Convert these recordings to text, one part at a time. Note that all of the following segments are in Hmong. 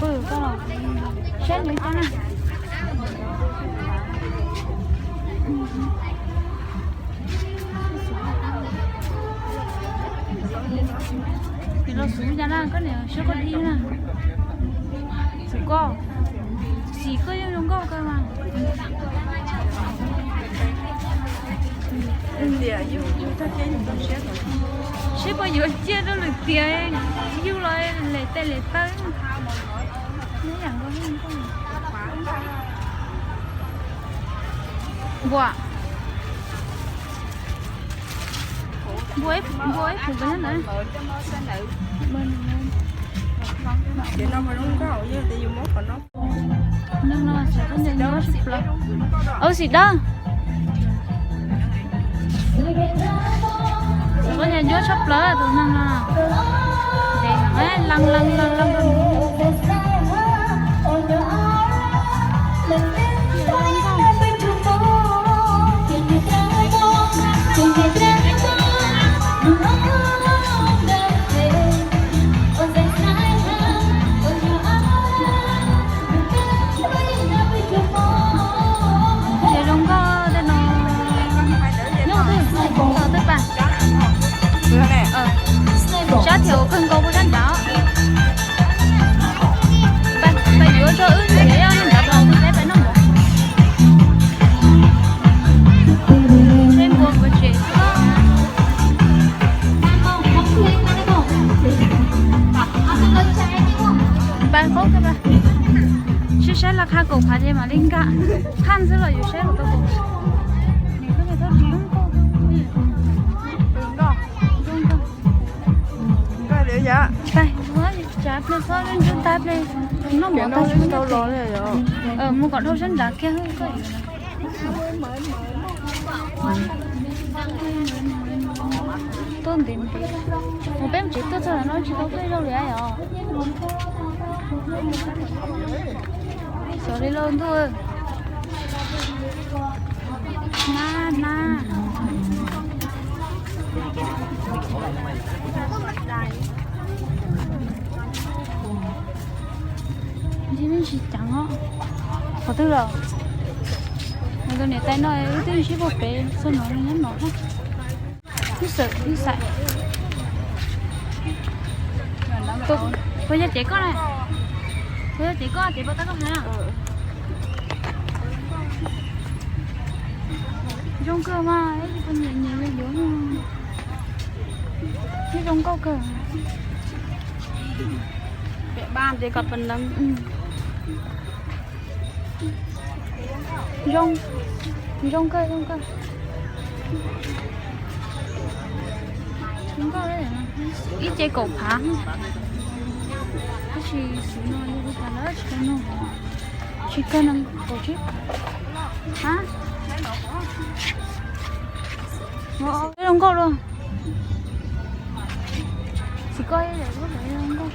Koj saib nws tau na. Los xub cas na, koj niam saib koj dib na. Xub koj, xim koj yeej zoo nkauj kawg mas. Seb puas yuav ciaj rau lwm tiam, yug los lem tes lem taw. Npua, npua, npua ib phuv koj nyob ntawd. Ua si dab. Koj nyuaj tshaj plaws tus neeg no. Lees lees lees lees. Ces zoo nkauj tej no. Nyob twg, tom twg pas? Sab thiab ua kawg nkaus puas sab nrad? Pas yuav rau wb nrhiav nrad los tus teb pas noj mov. Seb npua npua tsev. Pas qaub, sib saib laj qha kaum phav ces mam li nkag. Qhaj xwb los yuav saib los tau. Tsav ple txhob ntsub ntab ple, noj mov tag tsis muaj nyob tsev. Mus kom dhau sab nrad kiag. Tuaj ntev ntev, peb mus tsev tuaj txog no tsis tau tuaj zaug li yom. Xyov li lauj ntuj. Nab nab. Ntshe me ntsis ceev os. Qhov twg los? Tus niam tais no wb twb sib puag pem txog no nyob no. Wb xav, wb xav. Puas yog cev koj na? Puas yog cev koj, cev puas tau koj hais na? Zoo kawg mas, ib tug poj niam nyiam yuav yuav. Ib zoo nkauj kawg. Zoo, zoo kawg, zoo kawg. Ib ce kaum phav, tab sis xwb no yog li cas lawm tsis tau nug. Tsis kawg no kaum tsib. Ha, zoo nkauj luaj. Tsis koj zoo nkauj.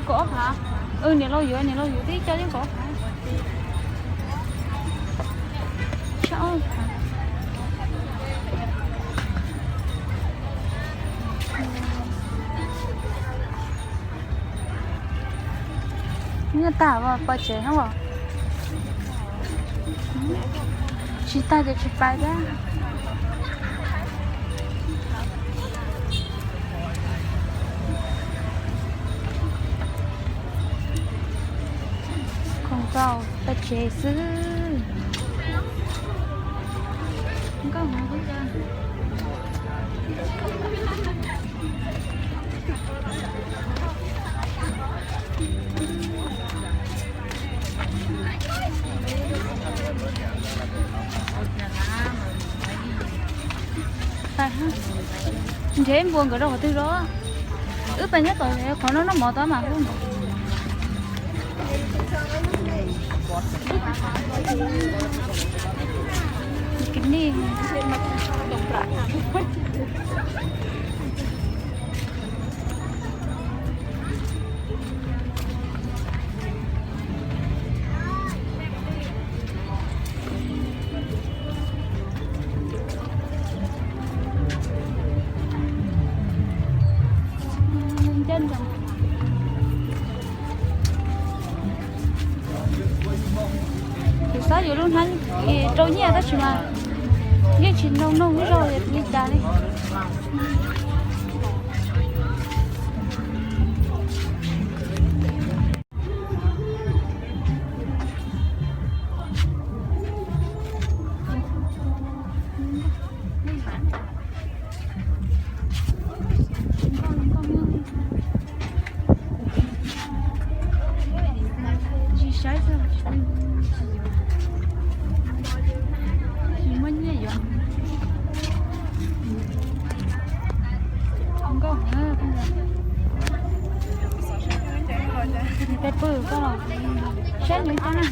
Kaum ob phav. Niam laus yuav, niam laus yuav tib co yeej kaum ob phav. Tshaj ob phav. Nyiaj tag pais tsev na. Tsis tag ces tsis pais thiab. Khoom tau pais tsev xwb. Nrhiav ib npua nkawd rau qhov twg los? Wb pais nyob tom qhov no noj mov tau mas hu. Lub hnab rau nyiaj tab sis mas yeej tsis nrog nug ib zaug li cas li. Tsis saib xwb, tsis muaj nyiaj yuav. Nkauj heev. Peb pw koj los saib nws tau na.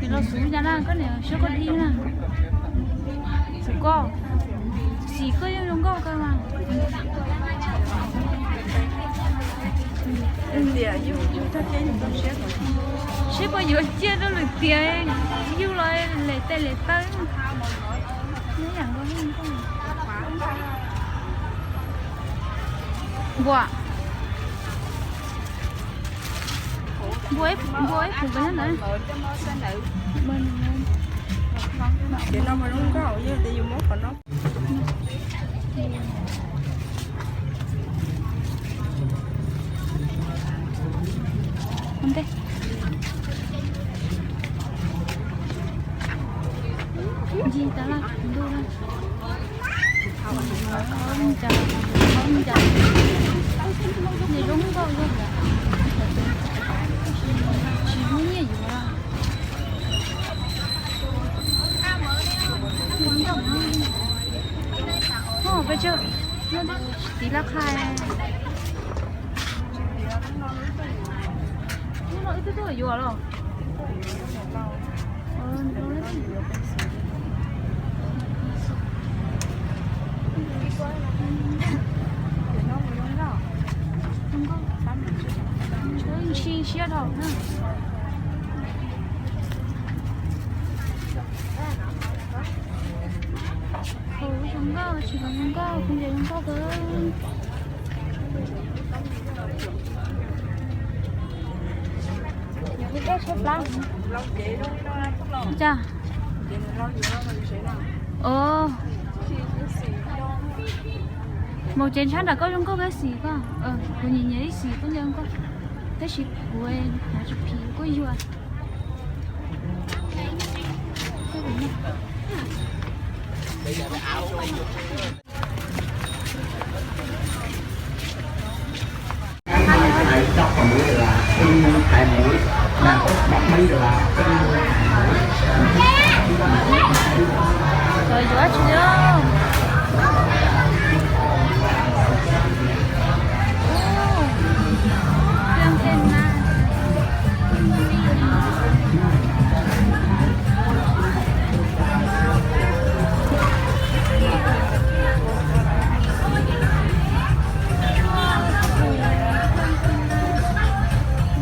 Nws los xub cas na, koj niam saib koj dib na. Xub koj, xim koj yeej zoo nkauj kawg mas. Saib puas yuav ciaj rau lwm tiam, yug los lem tes lem taw. Npua, npua ib, npua ib phuv koj nyob ntawd. Ua ntej. Ncig tas laj ntuj na. Nws zoo nkauj, tsis muaj nyiaj yuav. Peb tsawg tiv laj qhai. Hnub no wb twb tuaj yuav los. Ntshai siab dhau na. Zoo nkauj, tsis zoo nkauj, kuv ncaws zoo nkauj kawg. Yog ib dej tshaib plab. Ua cas? Maum cev ntshab nram koj zoo nkauj kawg xim koj. Kuv nyiam nyiam ib xim koj ncaws zoo nkauj. Tab sis kuv hnav tsis phim kuj yuag. Cov yuav tsis li.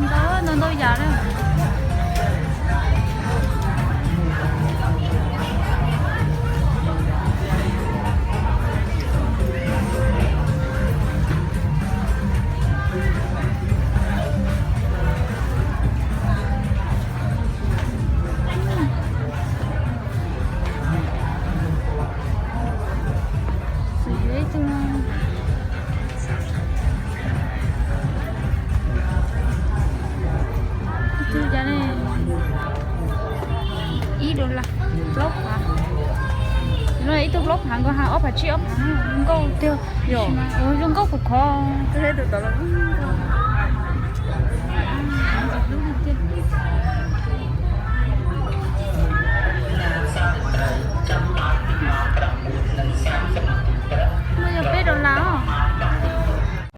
Ntau ntau ntau yam na. Xwm yuav ib tug, ib tug cas ne, ib dollar plaub phav. No ib tug plaub phav, nkawd hais ob phav tsib ob phav, nkauj tiag. Zoo nkauj khov khov.